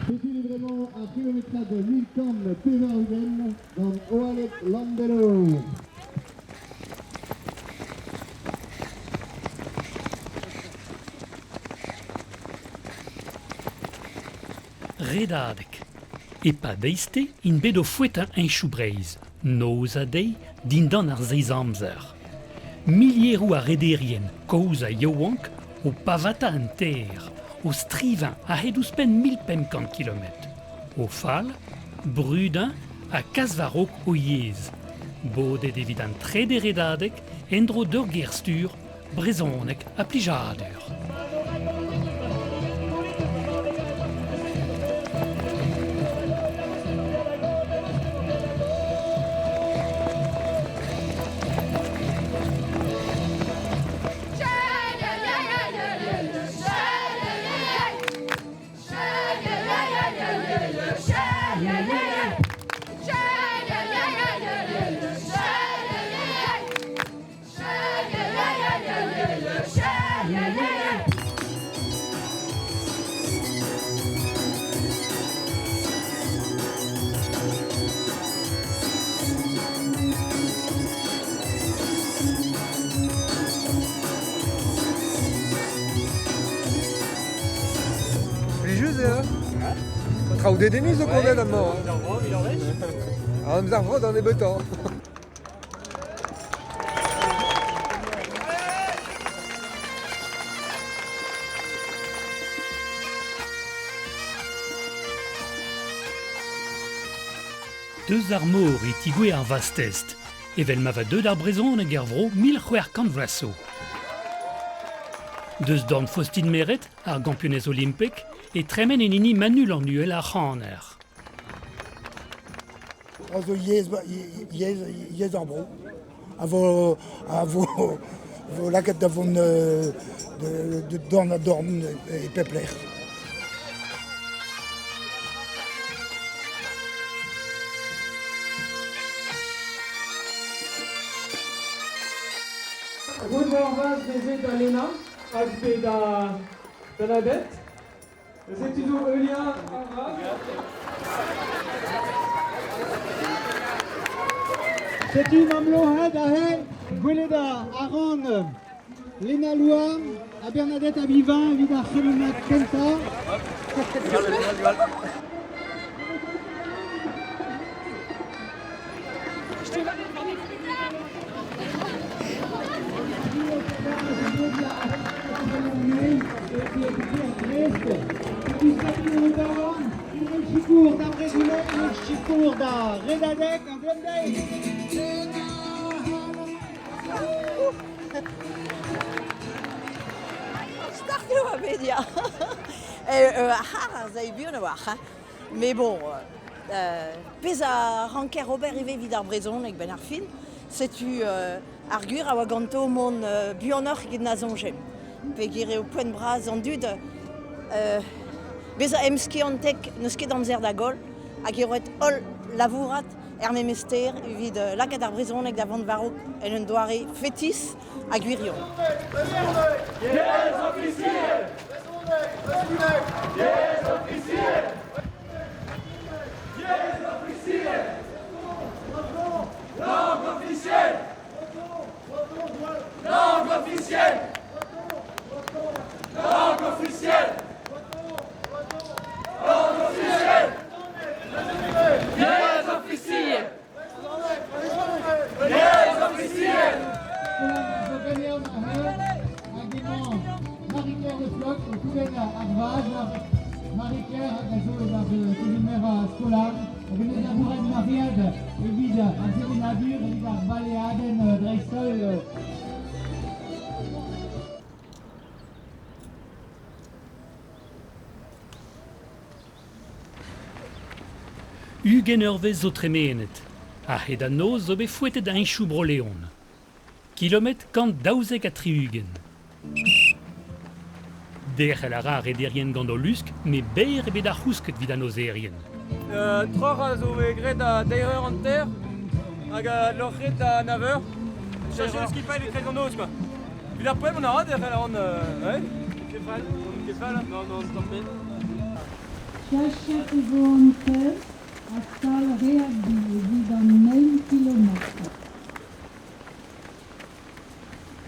Setu bremañ ar c'hilometrad 1180 gant Oaled Landelo. Redadeg. E-pad eizhtez int bet o foetañ heñchoù Breizh, noz ha deiz, dindan ar seizh amzer. Milieroù a rederien, kozh ha yaouank, o pavata an ter, o strivañ a-hed ouzhpenn 1500 kilometr. O fal, brudañ ha kas war-raok o yezh. Bodet evit an trede redadeg en-dro d'ur ger-stur brezhoneg ha plijadur. Plijus eo, hein? Traoù dedennus zo kontet amañ. Amzer vro d'an nebeutañ. Deus ar mor e tigouez ar vazh-test, evel ma va deuet ar brezhoneg er vro 1600 vloaz zo. Deus dorn Faustine Meret, ar gampionez olimpek, e tremen en hini Manu Lannuel ar c'haner. A zo yezh, yezh, yezh ar vro a vo, a vo, vo lakaet da vont de dorn ha dorn e pep lec'h. Roet moarvat veze da Lena hag pe da Bernadette. Setu zo heuliañ ar vag. Setu mamm Lohed aze, gwelet a ran Lena Louarn ha Bernadette Abivin evit ar c'hemennad kentañ. Sikour da brezhoneg, sikour da Redadeg ha Glendale. Start eo a bet ya. Ar c'harr ar sae buan a-walc'h. Hein. Mais bon, pezh a ranker ober ivez evit ar brezhoneg benn ar fin, setu ar gwir a oa ganto mont buanoc'h eget na soñjemp. Peogwir eo poent bras an dud bezañ emskiantek n'eus ket amzer da goll hag eo ret holl labourat er memes ster evit lakaat ar brezhoneg da vont war-raok en un doare fetis ha gwirion. Yezh ofisiel! Brezhoneg! Yezh ofisiel! Yezh ofisiel! Langue officielle! Langue officielle! Langue officielle! Langue officielle! Yezh ofisiel! Yezh ofisiel! Marie-Claire Le Floch, o tougen ar vaz. Marie-Claire hag a zo e-barzh kuzul-merañ Skolan. Hag en deus labouret Mariad evit ar sevenadur, evit ar baleadenn dreist-holl. 20 eurvezh zo tremenet. A-hed an noz zo bet foetet heñchoù Bro-Leon. Kilometr 172. Derc'hel a ra ar rederien gant o lusk, met berr eo bet ar c'housk evit an nozerien. Troc'h a zo bet graet da deir eur hanter hag loc'het da nav eur. Chercher skipailh e-kreiz an noz quoi. Evit ar poent on a ra derc'hel a ran ouais. Ket fall, ket fall, non, non, tamm bet. Cheñchet e vo an tev ha stal Reagbi evit an eil kilometr.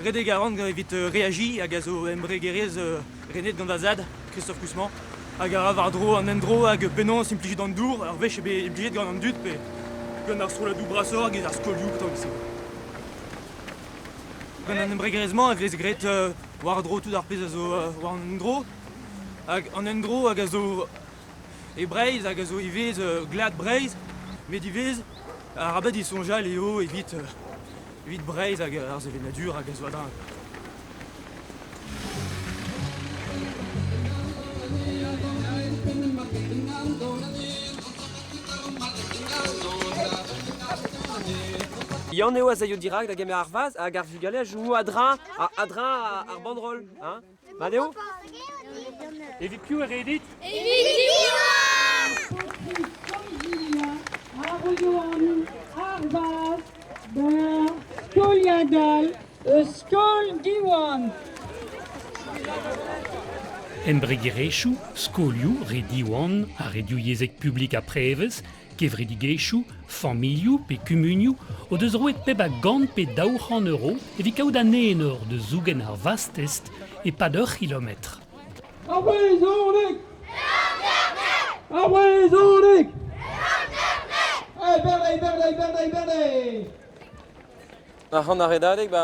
Redek a ran evit reajiñ hag a zo embregerezh renet gant va zad, Christophe Cousmant, hag a ra war-dro an endro hag penaos implijet an dour, ur wech eo bet implijet gant an dud pe gant ar strolladoù brasoc'h hag ar skolioù petra se. Gant an embregerezh-mañ e vez graet war-dro tout ar pezh a zo war an endro hag an endro hag a zo e Breizh hag a zo ivez glad Breizh met ivez arabat disoñjal eo evit evit Breizh hag ar sevenadur hag a zo a-dreñv. Yann eo a zaio dirak da gemer ar vaz hag ar vugale a jouo a-dreñv a-dreñv ar banroll. Hein Mat eo Evit piv e redit Evit Diwan Ar ar vaz d'ur skoliad all eus skol Diwan. Embregerezhioù, skolioù, re Diwan ha re divyezhek publik ha prevez, kevredigezhioù, familhoù pe kumunioù o deus roet pep a gant pe 200 euro evit kaout an enor da zougen ar vazh-test e-pad ur c'hilometr. Ar brezhoneg! Ar brezhoneg! Hey, Bernay, Bernay, Bernay, Bernay! Ar c'hant ar redadeg, ba,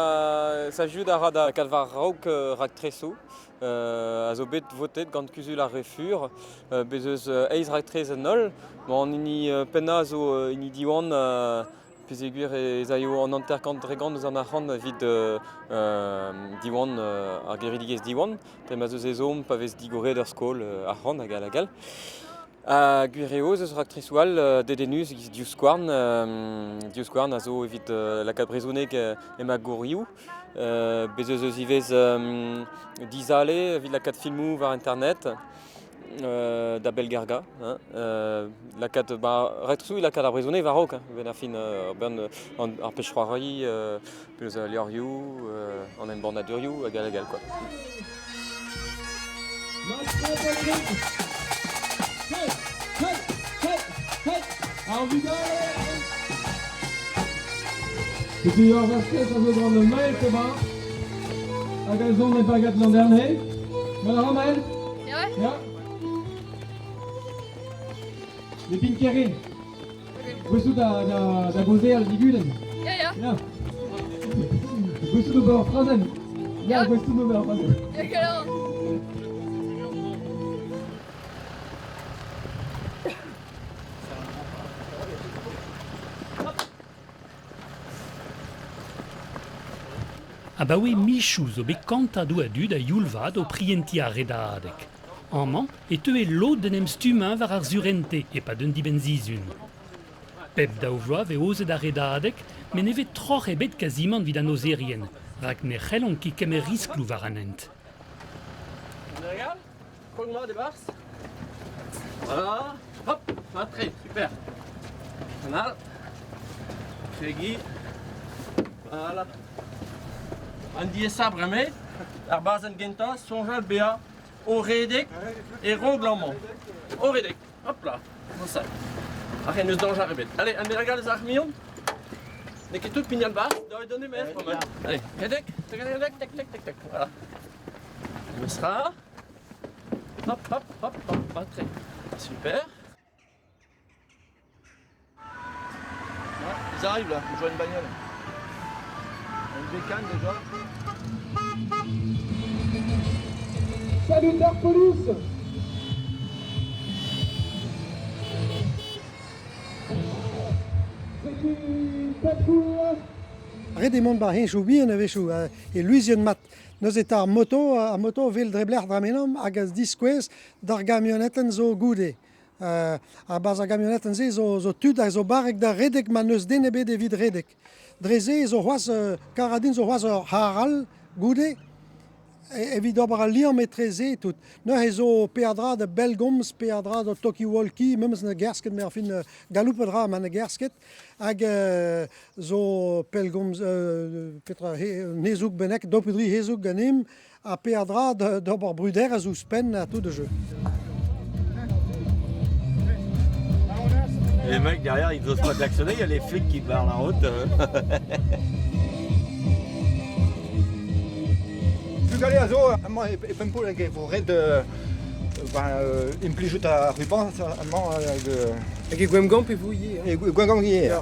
sajout a ra da kad war-raok raktresoù a zo bet votet gant Kuzul ar Re Fur. Bez eus eizh raktres en holl. Bon, an hini pennañ a zo hini Diwan peogwir ez aio an hanter-kant dregont eus an arc'hant evit Diwan, ar gevredigezh Diwan, dre ma'z eus ezhomm pa vez digoret ur skol arc'hant hag all hag all. Ha gwir eo ez eus raktresoù all dedennus e-giz Divskouarn. Divskouarn a zo evit lakaat brezhoneg e magourioù. Bez' ez eus ivez Dizale evit lakaat filmoù war internet da bellgargañ. Hein. Lakaat ba raktresoù lakaat ar brezhoneg war-raok hein, a-benn ar fin ben, ar pezh-c'hoari, peus al levrioù, an embannadurioù hag all hag all quoi. Ar vugale Setu ur vastez a zo gant Maël Thomas hag a zon e bagad Landerne. Mont a ra Maël Ouais. Ya. Les Pinkeré. Gouezout da, da, da gaozeal digudenn. Ya, ya. Ya. Gouezout ober ur frazenn. Ya, gouezout ober ur frazenn. Ya, galant. Abaoe michoù zo bet kantadoù a dud a-youl vat o prientiñ ar redadeg. Amañ e teue lod d'en em stummañ war ar surente e-pad un dibenn-sizhun. Pep daou vloaz 'vez aozet ar redadeg met ne vez troc'h ebet kazimant evit an aozerien rak ne c'hellont ket kemer riskloù war an hent. Regarde, krog-mat e-barzh. Voilà, hop, mat-tre, super. Un all. Kregiñ. Voilà. An diaesañ bremañ, ar bazenn gentañ, soñjal bezañ o redek e raok amañ. O redek, hop là, ça. Ar n'eus dañjer ebet. Allez, un bennak all eus ar mion N'eo ket tout pignal bas, da donner maez quand même. Allez, redek, redek, tek, tek, tek, tek, voilà. Mesra. Hop, hop, hop, hop, pas très. Super. Ils arrivent là, je vois une bagnole. Une bécane déjà. Salut Dark Police C'est une patrouille. Ret eo mont 'ba heñchoù bihan a-wechoù e luziet mat. Neuze 'ta ar moto, ar moto 'wel dre blec'h dramenomp hag a ziskouez d'ar gamionetenn zo goude. A-barzh ar gamionetenn-se zo, zo tud a zo barrek da redek ma n'eus den ebet evit redek. Dre-se zo c'hoazh karadin zo c'hoazh ur c'harr all goude evit ober al liamm etreze tout. Neuze zo peadra da bellgomz, peadra da talkie-walkie, memes ne gerzh ket, met enfin galoupet ra ma ne gerzh ket. Hag zo pellgomz petra un hezoug bennak, daou pe dri hezoug ganimp, ha peadra d'ober bruderezh ouzhpenn ha tout de jeu. Les mecs derrière, ils osent pas klaxonner, il y a les flics qui barrent la route. Bugale a zo amañ e Pempoull hag e vo ret ben, implijout ar ruban amañ hag... Hag e Gwengamp e vo ivez. E Gwengamp ivez.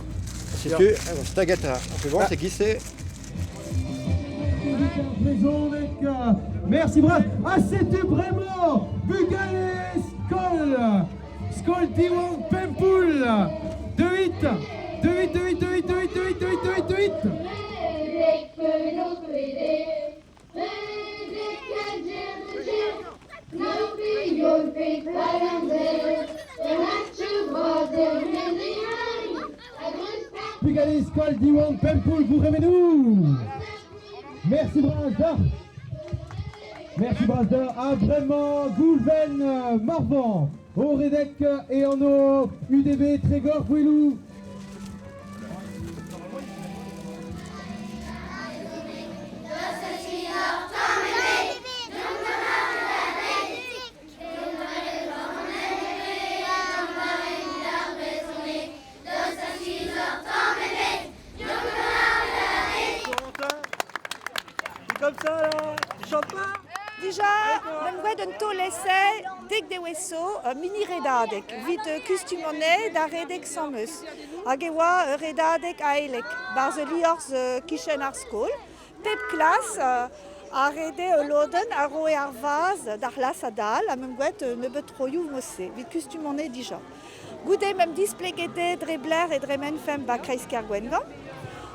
Setu, staget ar ruban, c'est giz-se. Merci bras. Ah, setu bremañ bugale skol. Skol Diwan Pempoull. 2-8, 2-8, 2-8, 2-8, 2-8, 2-8, 2-8, 2-8, 2-8. Bugale skol Diwan Pempoull, gourremenou. Merci bras. Merci bras A bremañ Goulven Morvan, o redek e anv UDB Trégor Goueloù. Comme ça là, tu chantes pas? Dija, meump gwraet un taol-esae dek devezh zo, mini redadeg, evit kustumañ da redek asambles. Hag e oa ur redadeg aelek, 'barzh ul liorzh kichen ar skol. Pep klas a rede ul lodenn a roe ar vazh d'ar c'hlas a-dal ha meump gwraet un nebeud troioù mod-se, evit kustumañ dija. Goude meump displeget dezhe dre blec'h e dremenfemp 'ba kreiz-kêr Gwengamp.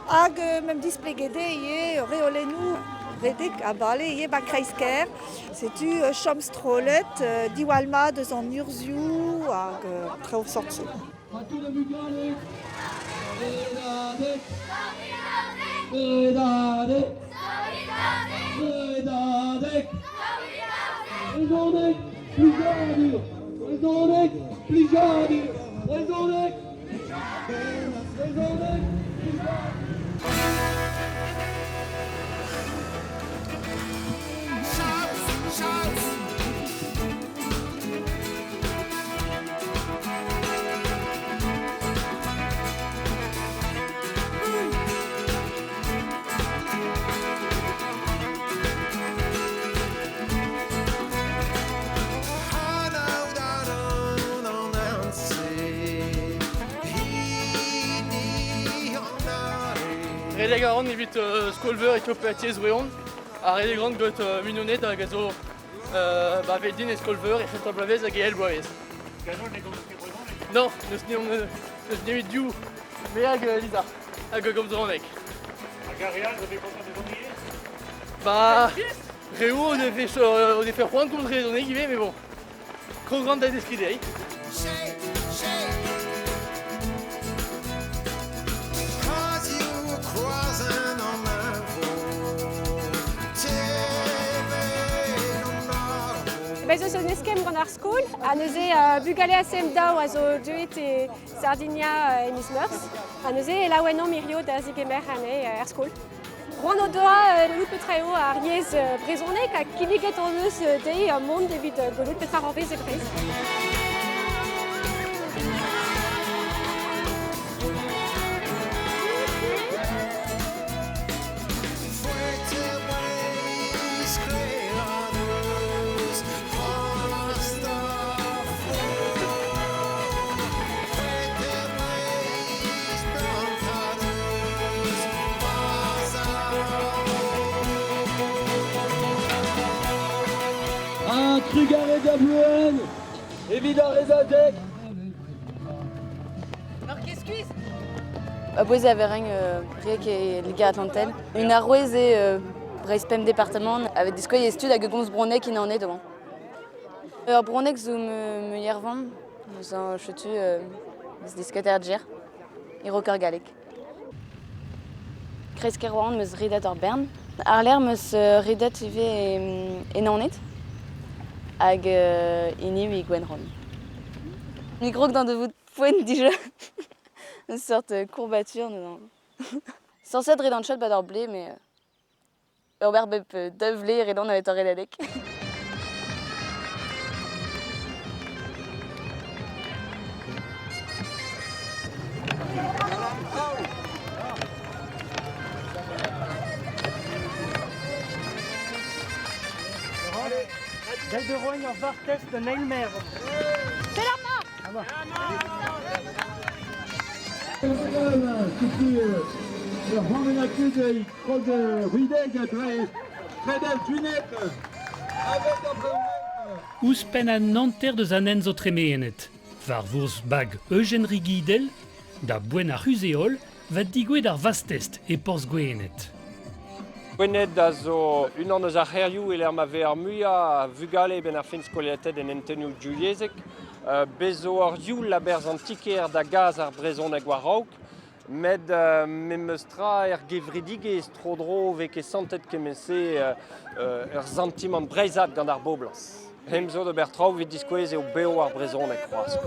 Hag meump displeget dezhe ivez reolennoù redek ha bale ivez 'ba kreiz-kêr. Setu chom strollet, diwall mat eus an urzhioù hag traoù sort-se. Redadeg, redadeg, redadeg, brezhoneg, plijadur, brezhoneg, plijadur, brezhoneg, brezhoneg, plijadur. Redek a ran evit skol-veur Etiopatiez Royan ha redek a ran gant mignoned hag a zo ba vet din e skol-veur e c'hentañ bloavezh hag e eil bloavezh. Non, n'eus n'eus nemet div, me hag Lisa, hag gomz brezhoneg. Hag ar re all zo bet kontant da zont ivez? Ba, reoù o defe o defe c'hoant komz brezhoneg ivez, mais bon, krog ran da zeskiñ dezhi. Bez eus un eskemm gant ar skol, ha neuze bugale a CM2 a zo deuet e Sardinia e miz Meurzh. Ha neuze e laouenomp hirio da zegemer anezhe er skol. C'hoant o doa gwelout petra eo ar yezh brezhonek ha kinniget hon eus dezhe mont evit gwelout petra c'hoarvez e Breizh. Un trugarez da Bleuenn evit ar redadeg. A-bouez a vereng Riek e Liga Atlantel. Un arouez eo Breizh pemp departamant avec diskouez e stud hag gomz bronneg int anezhe devant. Ur bronneg zo ma yervan, eus setu eus desket er gêr, e-raok ar galleg. Kresk Erwan 'm eus redet ur bern. Àr-lerc'h 'm eus redet ivez e Naoned hag hiniv e Gwenrann. Me grog d'an devout poent dija. Une sorte courbature. Sañset redan chat 'ba d'ar blez, mais ober bep daou vlez e redan evet ar redadeg. Ret eo roiñ ur vartez d'un eilmaer. Setu ur c'horn e krog Rudeg dre Fredel Junet avec ar brezhoneg. Ouzhpenn an hanter deus an hent zo tremenet. War vourzh bag Eugen Rigidel, da boent ar c'huzh-heol, va digouezhet ar vazh-test e porzh Gwened. Gwened a zo unan eus ar c'hêrioù e-lec'h ma vez ar muiañ a vugale e-benn ar fin skoliataet en hentennoù divyezhek. Bez zo ur youl a-berzh an ti-kêr da gas ar brezhoneg war-raok, met memes tra er gevredigezh tro-dro 'vez ket santet kement-se ur santimant breizhat gant ar boblañs. Hemp zo d'ober traoù evit diskouez eo bev ar brezhoneg c'hoazh.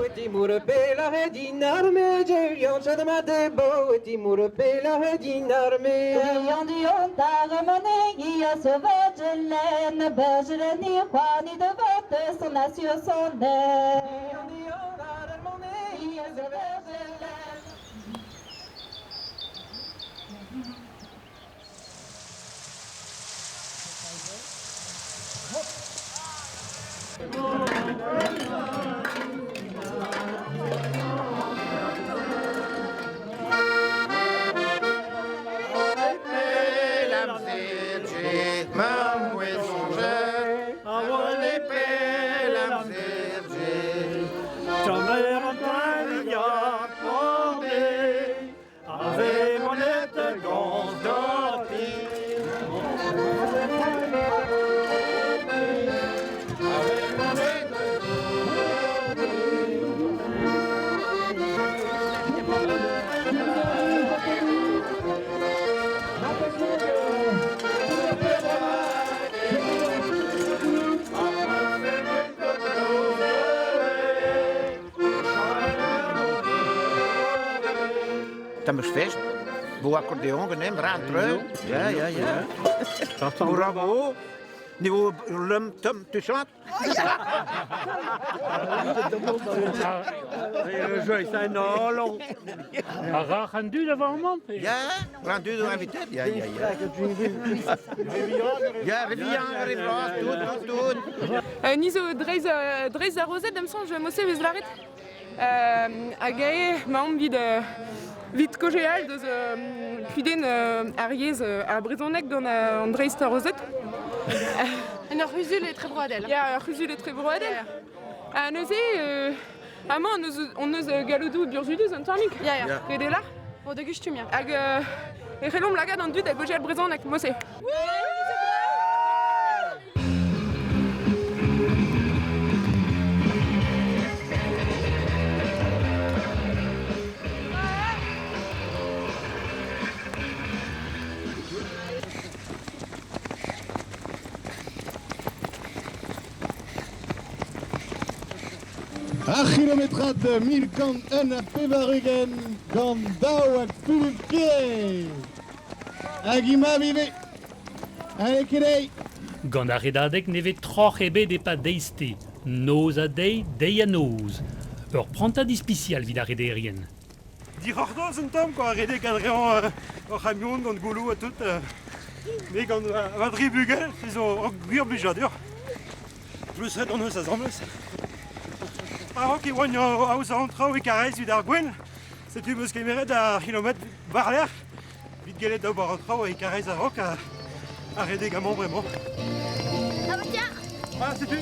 Tamm eus fest, bo akordeon ganeomp, ra an treu. Ya, ya, ya. Bravo. Niveau lum, tum, tu chantes? Ar rac'h an dud a amañ Ya, an dud zo invitet, ya, ya, ya. Ya, re vihan, re vras, tout, tout, tout. Ni zo dreist, dreist ar rozed, da'm soñj, mosse vez lâret. Hag eo 'maomp 'vit 'vit kaozeal deus kudenn ar yezh ar brezhoneg gant an dreist-arozed. En ur c'huzul etrebroadel. Ya, ur c'huzul etrebroadel. Ha neuze, amañ hon eus, hon eus galloudoù burzhudus un tammig. Ya, ya. Ret eo là. Bon, da gustum, ya. Hag e c'hellomp lakaat an dud da gaozeal brezhoneg, mod-se. Ar c'hilometrad 1181 gant daou hag Philippe Kiré. Hag imam ivez. Allez, Kiré. Gant ar redadeg ne vez troc'h ebet e-pad deiz-te, noz ha deiz, deiz ha noz. Ur prantad ispisial evit ar rederien. Dic'hortoz un tamm quoi, redek a-dreñv ur c'hamion gant gouloù ha tout. Me gant va dri bugel, se zo ur gwir blijadur. Pleustret hon eus asambles. A-raok e oan aozañ an traoù e Karaez evit ar gouel, setu 'm eus kemeret ar c'hilometr war-lerc'h evit gellet ober an traoù e Karaez a-raok ha redek amañ bremañ. Ah bah tiens. Ah, setu.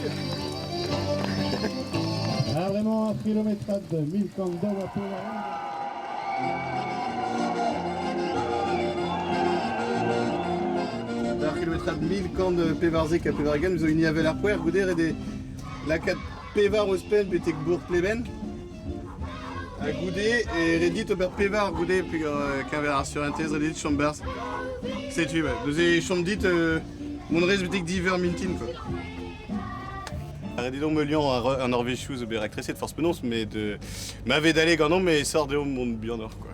Ah, vraiment un kilometrad 1182. Ur kilometrad 1194 zo hini avel ar poer goude ret eo lakaat pevar ouzhpenn betek bourg Pleben. Ha goude e ret dit ober pevar goude keñver ar surentez ret dit chom 'barzh. Setu, ouais. Neuze e chom dit mont rez betek diveur mintin quoi. Ret eo meuliañ an eurvezhioù zo bet raktreset forzh penaos met ma vez dale ganeomp e sort deomp mont buanoc'h quoi.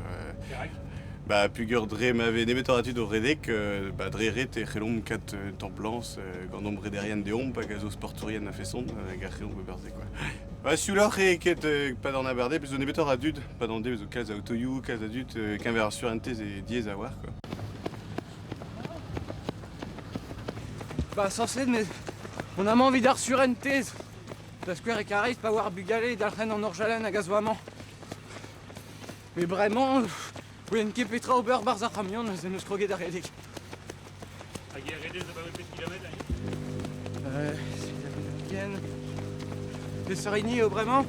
Ba pugur dre ma vez nemetoc'h a dud o redek, ba dre ret e c'hellomp kat un tamm blañs gant omp rederien deomp hag a zo sportourien a-feson hag a c'hellomp ober se quoi. Ba siouloc'h eo ket pad an aberdez, bez zo nemetoc'h a dud, pad an deiz zo kalz a otoioù, kalz a dud, keñver ar surentez e diaes a-walc'h quoi. Ba sañset met On a envie d'ar surentez. Da skouer e Karaez pa oa ar bugale dalc'hen an orjalenn hag a zo amañ. Mais bremañ, ouien ket petra ober 'barzh ar c'hamion neuze 'neus kroget ar redek. Hag e redez abaoe pet kilometr aze? Ken. Peseurt hini eo bremañ?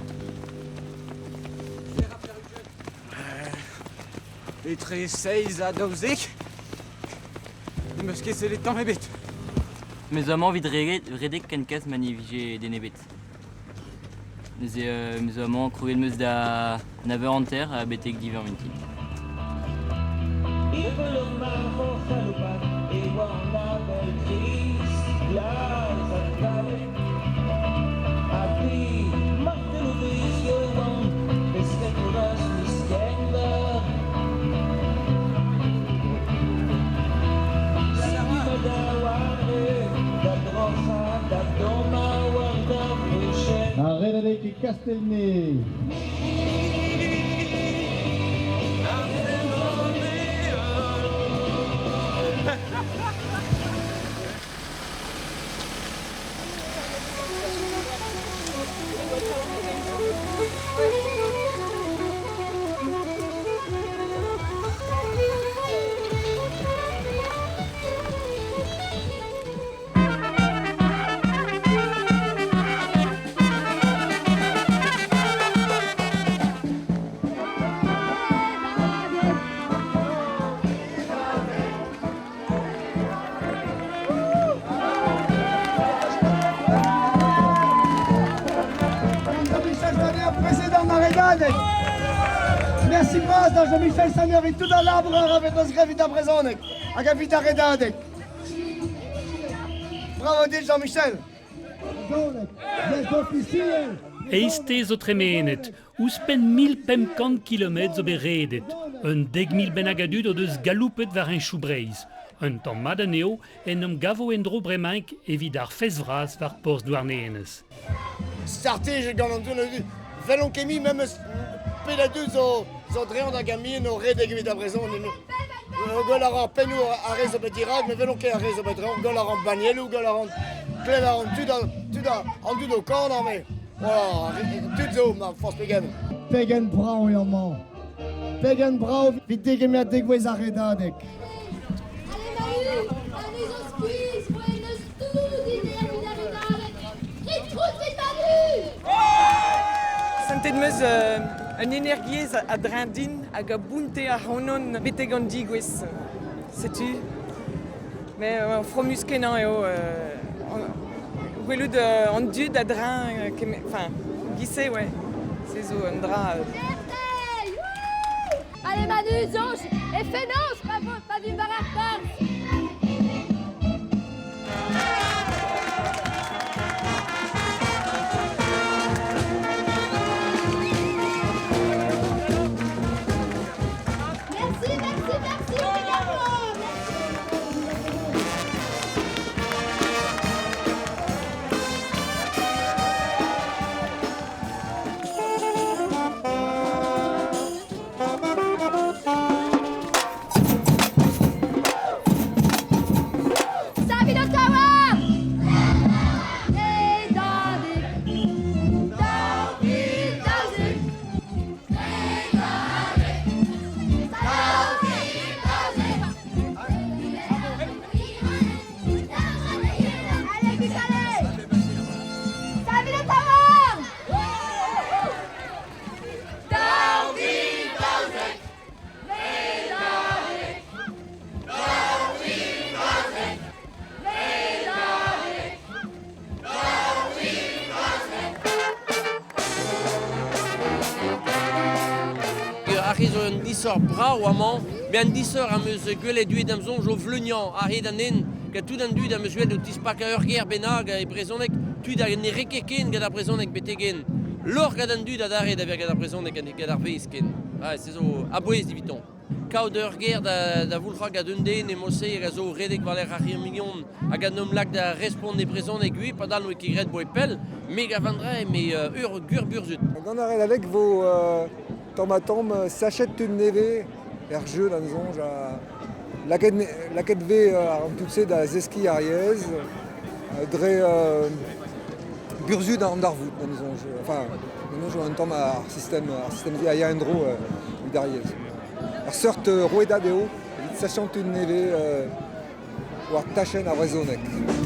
Etre seizh ha 12. N'em eus ket sellet tamm ebet. Me zo amañ evit redek kenkas ma ne vije den ebet. Neuze me zo amañ kroget 'm eus da nav eur hanter ha betek div eur mintin. Ar redadeg e Kastell-Nevez. Jean-Michel Saner, président Maredadeg. Merci bras da Jean-Michel Saner evit tout al labour a ra bet eus graet evit ar brezhoneg hag evit ar redadeg. Bravo dit Jean-Michel. Eizhtez zo tremenet. Ouzhpenn 1500 kilometr zo bet redet. Un 10,000 bennak a dud o deus galoupet war heñchoù Breizh. Un tamm mat anezho en em gavo en-dro bremaik evit ar fest vras war porzh Douarnenez. Startijet gant an dud 'Wellont ket mui memes pet a dud zo zo drean hag a min o redek evit ar brezhoneg. Gwell a ra pennoù ar re zo bet dirak, met 'welont ket ar re zo bet drean. Gwell a ran bannieloù, gwell a ran klevet a ran tud, tud an dud o kanañ, met voilà, tud zo, ma forzh pegement. Pegen brav eo amañ. Pegen brav evit degemer degouezh ar redadeg. Santet 'm eus un energiezh a-dreñv din hag a bounte ac'hanon betek an degouezh. Setu. Mais fromus-kenañ eo gwelout an dud a-dreñv enfin, giz-se, ouais. Se zo un dra. Allez Manu, soñj e fenoz pa vo pa vimp war ar porzh. Merci, merci, merci, Salut Ottawa! Aze zo un disoc'h brav amañ, met an disoc'h am eus gwelet deuet da'm soñj o vleuniañ a-hed an hent gant tout an dud am eus gwelet o tispakañ ur ger bennak e brezhoneg, tud hag ne re ket ken gant ar brezhoneg betek-henn. Lorc'h gant an dud adarre da vezañ gant ar brezhoneg gant ar vezh ken. Ah, se zo a-bouez eviton. Kaout ur ger da voulc'hañ gant un den emañ-se hag a zo o redek war-lerc'h ar mignon hag a 'n lak da respont e brezhoneg ivez padal n'oe ket graet boe pell, me gav an dra me ur gwir burzhud. Gant ar redadeg 'vo tamm-ha-tamm sachet tud nevez er jeu d'am soñj ha lakaet 'vez an tud-se da zeskiñ ar yezh. Dre burzhud an darvoud, d'am soñj. Enfin, d'am soñj un tamm ar sistem, ar sistem a ya en-dro evit ar yezh. Ur seurt rouedad eo evit sachañ tud nevez war tachenn ar brezhoneg.